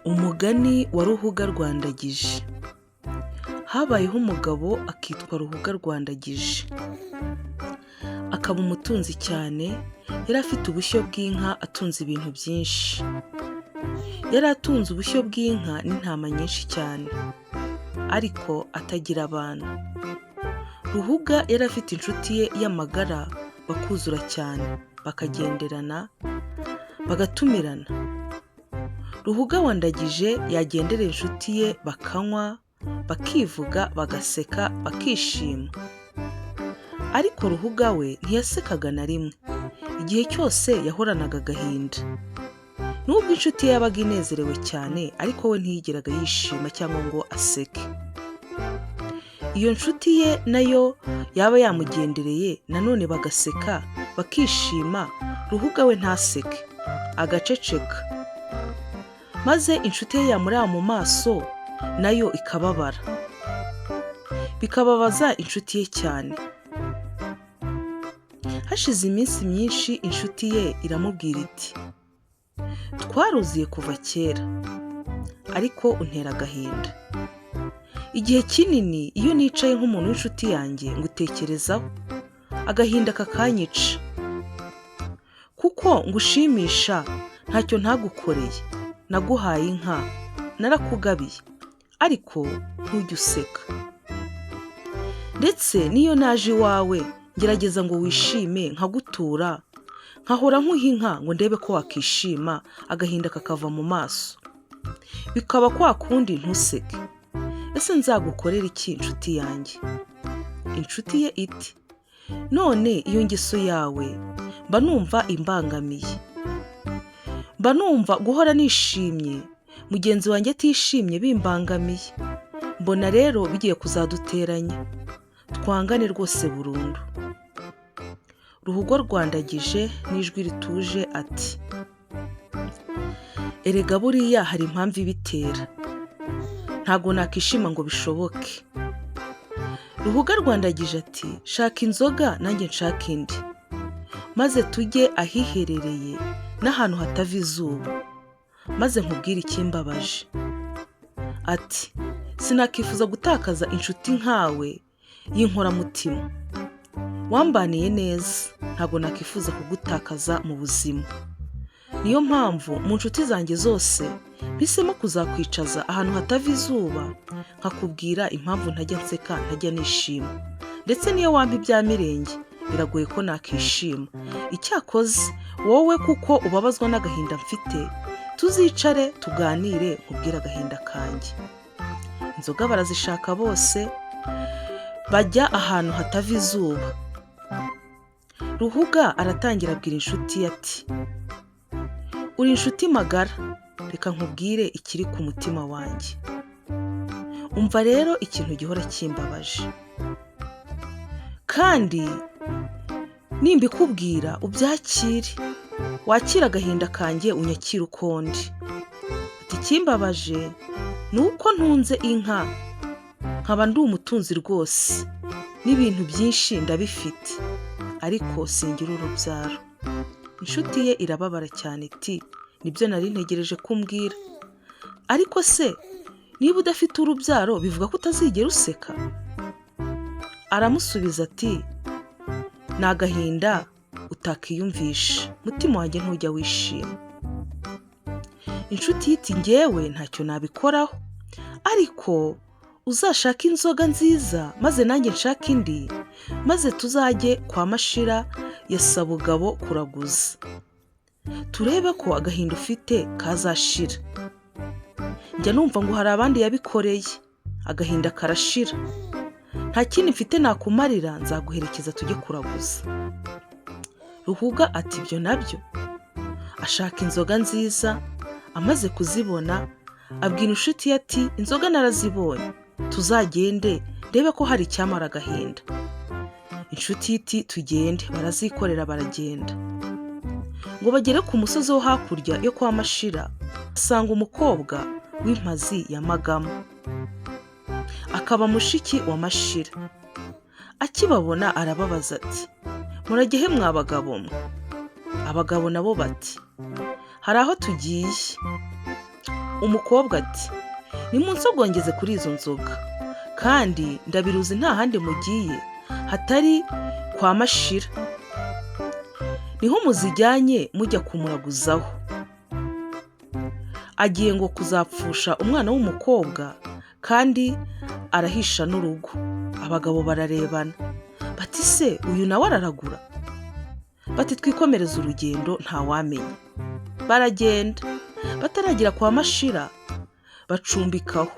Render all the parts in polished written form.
Umugani wa Ruhuga rwa Ndagije. Habayeho umugabo akitwa Ruhuga rwa Ndagije. Akaba umutunzi cyane, yari afite ubushyo bw'inka atunze ibintu byinshi. Yari atunze ubushyo bw'inka n'intama nyinshi cyane, ariko atagira abana. Ruhuga yari afite inshuti ye y'amagara bakuzura cyane, bakagenderana, bagatumirana. Ruhuga wa Ndagije yagenderera inshuti ye bakanywa, bakivuga, bagaseka, bakishima. Ariko Ruhuga we ntiyasekaga na rimwe, igihe cyose yahoranaga agahinda. Nubwo inshuti ye yabaga inezerewe cyane, ariko we ntiyigeraga yishima cyangwa ngo aseke. Iyo nshuti ye nayo yaba yamugendereye nanone bagaseka, bakishima, Ruhuga we ntaseke, agaceceka. Maze inshuti ye yamureba mu maso nayo ikababara. Bikababaza inshuti ye cyane. Hashize iminsi myinshi inshuti ye iramubwira iti twaruzuye kuva kera, ariko untera agahinda. Igihe kinini iyo nicaye nk'umuntu w'inshuti yanjye ngutekerezaho, agahinda kakanyica. Kuko ngushimisha ntacyo ntagukoreye, naguhaye inka, narakugabiye, ariko ntujye useka. Ndetse n'iyo naje iwawe ngerageza ngo wishime nkagutura, nkahora nkuha inka ngo ndebe ko wakishima, agahinda kakava mu maso. Bikaba kwa kundi ntuseke. Ese nzagukorera iki nshuti yanjye? Inshuti ye iti none iyo ngeso yawe mba numva imbangamiye. Mba numva guhora nishimye, mugenzi wanjye atishimye bimbangamiye. Mbona rero bigiye kuzaduteranya, twangane rwose burundu. Ruhugo rwa Ndagije n'ijwi rituje ati erega buriya hari impamvu ibitera, ntabwo nakishima ngo bishoboke. Ruhuga rwa Ndagije ati shaka inzoga nanjye nshaka indi, maze tujye ahiherereye n'ahantu hatava izuba, maze nkubwire ikimbabaje. Ati sinakifuza gutakaza inshuti nkawe y'inkoramutima, wambaniye neza, ntabwo nakifuza kugutakaza mu buzima. Niyo mpamvu mu nshuti zanjye zose mpisemo kuzakwicaza ahantu hatava izuba, nkakubwira impamvu ntajya nseka, ntajya nishima. Ndetse n'iyo wampa ibya mirenge biragoye ko nakishima. Icyakoze wowe kuko ubabazwa n'agahinda mfite, tuzicare tuganire nkubwire agahinda kanjye. Inzoga barazishaka bose, bajya ahantu hatava izuba. Ruhuga aratangira abwira inshuti ye ati uri inshuti magara, reka nkubwire ikiri ku mutima wanjye. Umva rero ikintu gihora kimbabaje, kandi nimbikubwira ubyakire, wakire agahinda kanjye unyakire uko ndi. Ati ikimbabaje ni uko ntunze inka, nkaba ndi umutunzi rwose, n'ibintu byinshi ndabifite, ariko singira urubyaro. Inshuti ye irababara cyane iti nibyo nari ntegereje ko umbwira, ariko se niba udafite urubyaro bivuga ko utazigera useka? Aramusubiza ati ni agahinda utakiyumvisha, mutima wanjye ntujya wishima. Inshuti ye iti njyewe ntacyo nabikoraho, ariko uzashake inzoga nziza maze nanjye nshake indi, maze tuzajye kwa Mashira ya Sabugabo kuraguza, turebe ko agahinda ufite kazashira. Njya numva ngo hari abandi yabikoreye, agahinda karashira. Nta kindi mfite nakumarira, nzaguherekeza tujye kuraguza. Ruhuga ati ibyo nabyo. Ashaka inzoga nziza, amaze kuzibona abwira inshuti ye ati inzoga narazibonye, tuzagende ndebe ko hari icyamara agahinda. Inshuti ye iti tugende, barazikorera baragenda. Ngo bagere ku musozi wo hakurya yo kwa Mashira, basanga umukobwa w'impazi ya Magama, akaba mushiki wa Mashira. Akibabona arababaza ati murajya he mwa bagabo mwe? Abagabo nabo bati hari aho tugiye. Umukobwa ati: "Nimunsogongeze kuri izo nzoga, kandi ndabiruzi nta handi mugiye hatari kwa Mashira, niho muzijyanye mujya kumuraguzaho. Agiye ngo kuzapfusha umwana w'umukobwa, kandi arahisha n'urugo." Abagabo bararebana bati: "Se uyu nawe araragura?" Bati: "Twikomereze urugendo, ntawamenya." Baragenda, bataragera kwa Mashira bacumbikaho.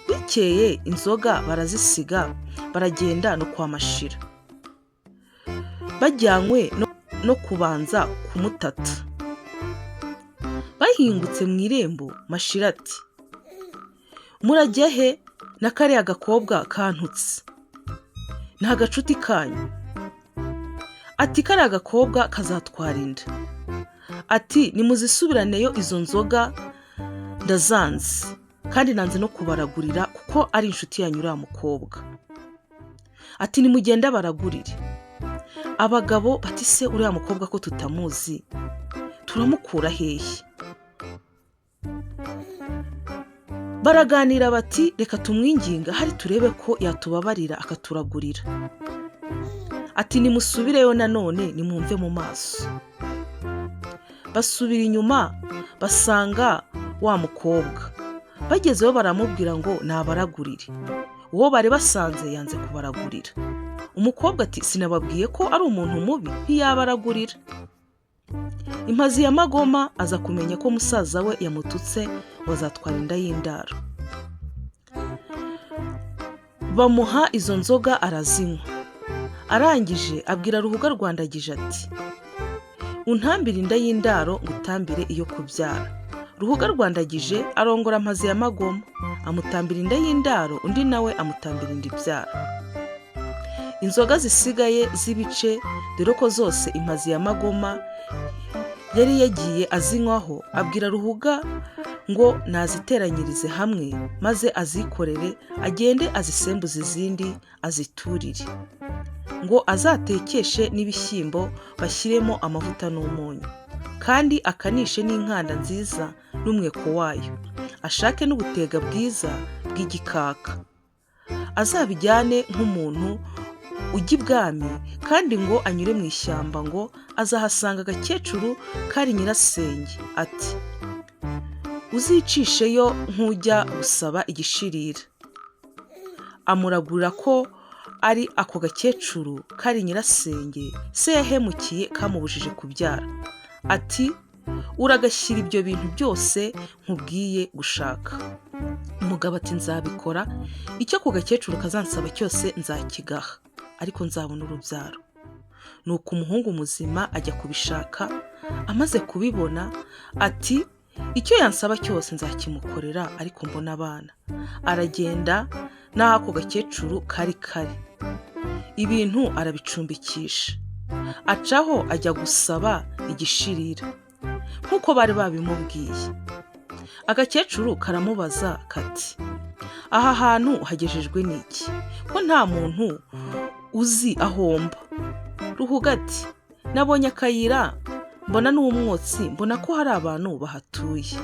Bukeye inzoga barazisiga, baragenda no kwa Mashira, bajyanywe no kubanza kumutata. Bahingutse mu irembo, Mashira ati: "Murajya he na kariya gakobwa kantutse? Ni agacuti kanyu." Ati: "Kariya gakobwa kazatwara inda." Ati: "Nimuzisubiraneyo izo nzoga, ndazanze, kandi nanze no kubaragurira kuko ari inshuti yanyu uriya mukobwa." Ati: "Nimugende baragurire." Abagabo bati: "Se uriya mukobwa ko tutamuzi, turamukura hehe?" Baraganira bati: "Reka tumwinginga hari turebe ko yatubabarira akaturagurira." Ati: "Nimusubireyo nanone, nimwumve mu maso." Basubira inyuma, basanga wa mukobwa. Bagezeyo baramubwira ngo nabaragurire. Uwo bari basanze yanze kubaragurira. Umukobwa ati: "Sinababwiye ko ari umuntu mubi? Ntiyabaragurira." Impazi ya Magoma aza kumenya ko musaza we yamututse ngo azatwara inda y'indaro. Bamuha izo nzoga arazinywa. Arangije abwira Ruhuga Rwandagije ati: "Untambire inda y'indaro, ngutambire iyo kubyara." Ruhuga Rwandagije arongora Mpazi ya Magoma, amutambira inda y'indaro, undi nawe amutambira inda ibyara. Inzoga zisigaye z'ibice, dore ko zose Impazi ya Magoma yari yagiye azinywaho, abwira Ruhuga ngo naziteranyirize hamwe maze azikorere, agende azisembuze izindi aziturire, ngo azatekeshe n'ibishyimbo bashyiremo amavuta n'umunyu, kandi akanishe n'inkanda nziza n'umweko wayo, ashake n'ubutega bwiza bw'igikaka, azabijyane nk'umuntu ujya ibwami, kandi ngo anyure mu ishyamba, ngo azahasanga agakecuru kari nyirasenge. Ati: "Uzicisheyo nk'ujya gusaba igishirira." Amuragurira ko ari ako gakecuru kari nyirasenge se yahemukiye kamubujije kubyara. Ati: "Uragashyira ibyo bintu byose nkubwiye gushaka." Umugabo ati: "Nzabikora, icyo ako gakecuru kazansaba cyose nzakigaha, ariko nzabona urubyaro." Nuko umuhungu muzima ajya kubishaka. Amaze kubibona ati: "Icyo yansaba cyose nzakimukorera, ariko mbona abana." Aragenda n'aho ako gakecuru kari kari, ibintu arabicumbikisha, acaho ajya gusaba igishirira nk'uko bari babimubwiye. Agakecuru karamubaza kati: "Aha hantu hagejejwe n'iki, ko nta muntu uzi ahomba?" Ruhuga ati: "Nabonye akayira, mbona n'umwotsi, mbona ko hari abantu bahatuye."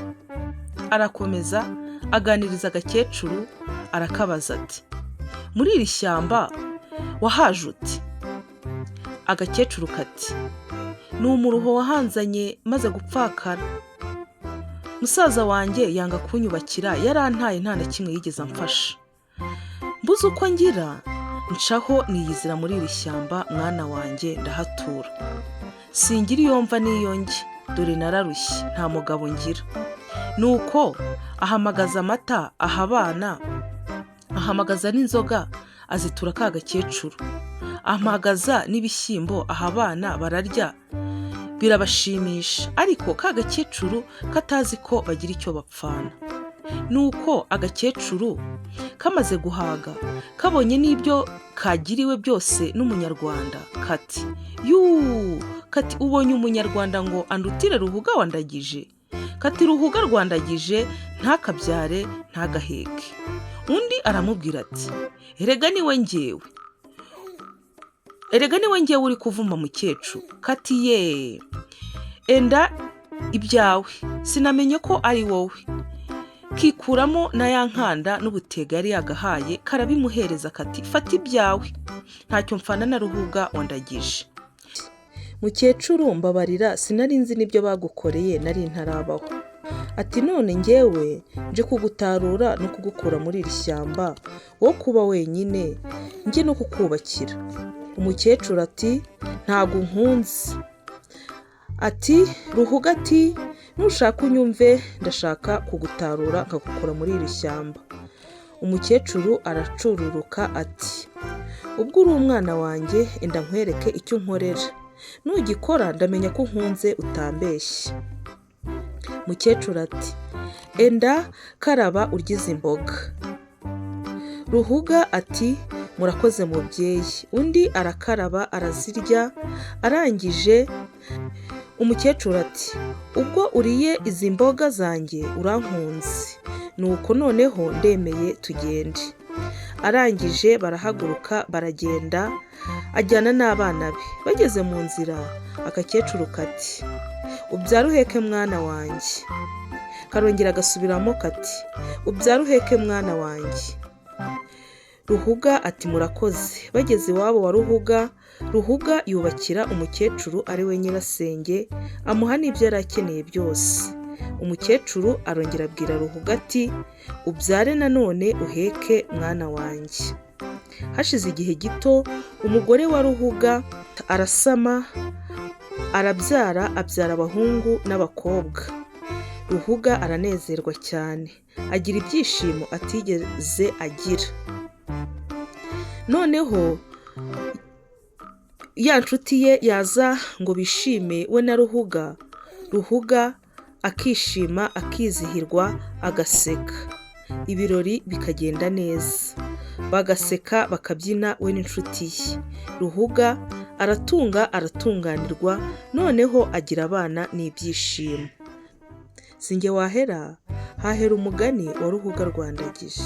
Arakomeza aganiriza agakecuru, arakabaza ati: "Muri iri shyamba wahaje uti?" Agakecuru kati: "Ni umuruho wahanzanye maze gupfakara. Musaza wanjye yanga kunyubakira, yarantaye, nta na kimwe yigeze amfasha. Mbuze uko ngira, ncaho niyizira muri iri shyamba, mwana wanjye, ndahatura. Singira iyo mva n'iyo njya, dore nararushye, nta mugabo ngira." Nuko ahamagaza amata aha abana, ahamagaza n'inzoga azitura ka gakecuru, ahamagaza n'ibishyimbo aha abana, bararya birabashimisha, ariko ka gakecuru katazi ko bagira icyo bapfana. Nuko agakecuru kamaze guhaga, kabonye n'ibyo kagiriwe byose n'Umunyarwanda, kati: "Yuuu!" Kati: "Ubonye Umunyarwanda ngo andutire Ruhuga wandagije?" Kati: "Ruhuga rwandagije ntakabyare, ntagaheke." Undi aramubwira ati: "Erega niwe ngewe, erega niwe ngewe uri kuvuma, mukecuru." Kati: "Ye, enda ibyawe, sinamenye ko ari wowe." Kikuramo na ya nkanda n'ubutega yari yagahaye, karabimuhereza kati: "Fata ibyawe, ntacyo mfana na Ruhuga wandagije." "Mukecuru, mbabarira, sinari nzi n'ibyo bagukoreye, nari ntarabaho." Ati: "None ngewe nje kugutarura no kugukura muri iri shyamba wo kuba wenyine, njye no kukubakira." Umukecuru ati: "Ntabwo unkunze." Ati Ruhuga ati: "Nushaka unyumve, ndashaka kugutarura nkagukura muri iri shyamba." Umukecuru aracururuka ati: "Ubwo uri umwana wanjye, enda nkwereke icyo unkorera, nugikora ndamenya ko unkunze utambeshye." Mukecuru ati: "Enda karaba urye izi imboga." Ruhuga ati: "Murakoze mubyeyi." Undi arakaraba arazirya. Arangije umukecuru ati: "Ubwo uriye izi mboga zanjye urankunze, nuko noneho ndemeye, tugende." Arangije barahaguruka baragenda, ajyana n'abana be. Bageze mu nzira agakecuru kati: "Ubyare uheke mwana wanjye." Karongera agasubiramo kati: "Ubyare uheke mwana wanjye." Ruhuga ati: "Murakoze." Bageze iwabo wa Ruhuga, Ruhuga yubakira umukecuru ari we nyirasenge, amuha n'ibyo yari akeneye byose. Umukecuru arongera abwira Ruhuga ati: "Ubyare nanone uheke mwana wanjye." Hashize igihe gito umugore wa Ruhuga arasama, arabyara, abyara abahungu n'abakobwa. Ruhuga aranezerwa cyane, agira ibyishimo atigeze agira. Noneho ya nshuti ye yaza ngo bishime we na Ruhuga, Ruhuga akishima, akizihirwa, agaseka, ibirori bikagenda neza, bagaseka bakabyina we n'inshuti ye. Ruhuga aratunga, aratunganirwa, noneho agira abana n'ibyishimo. Si njye wahera, hahera umugani wa Ruhuga rwandagije.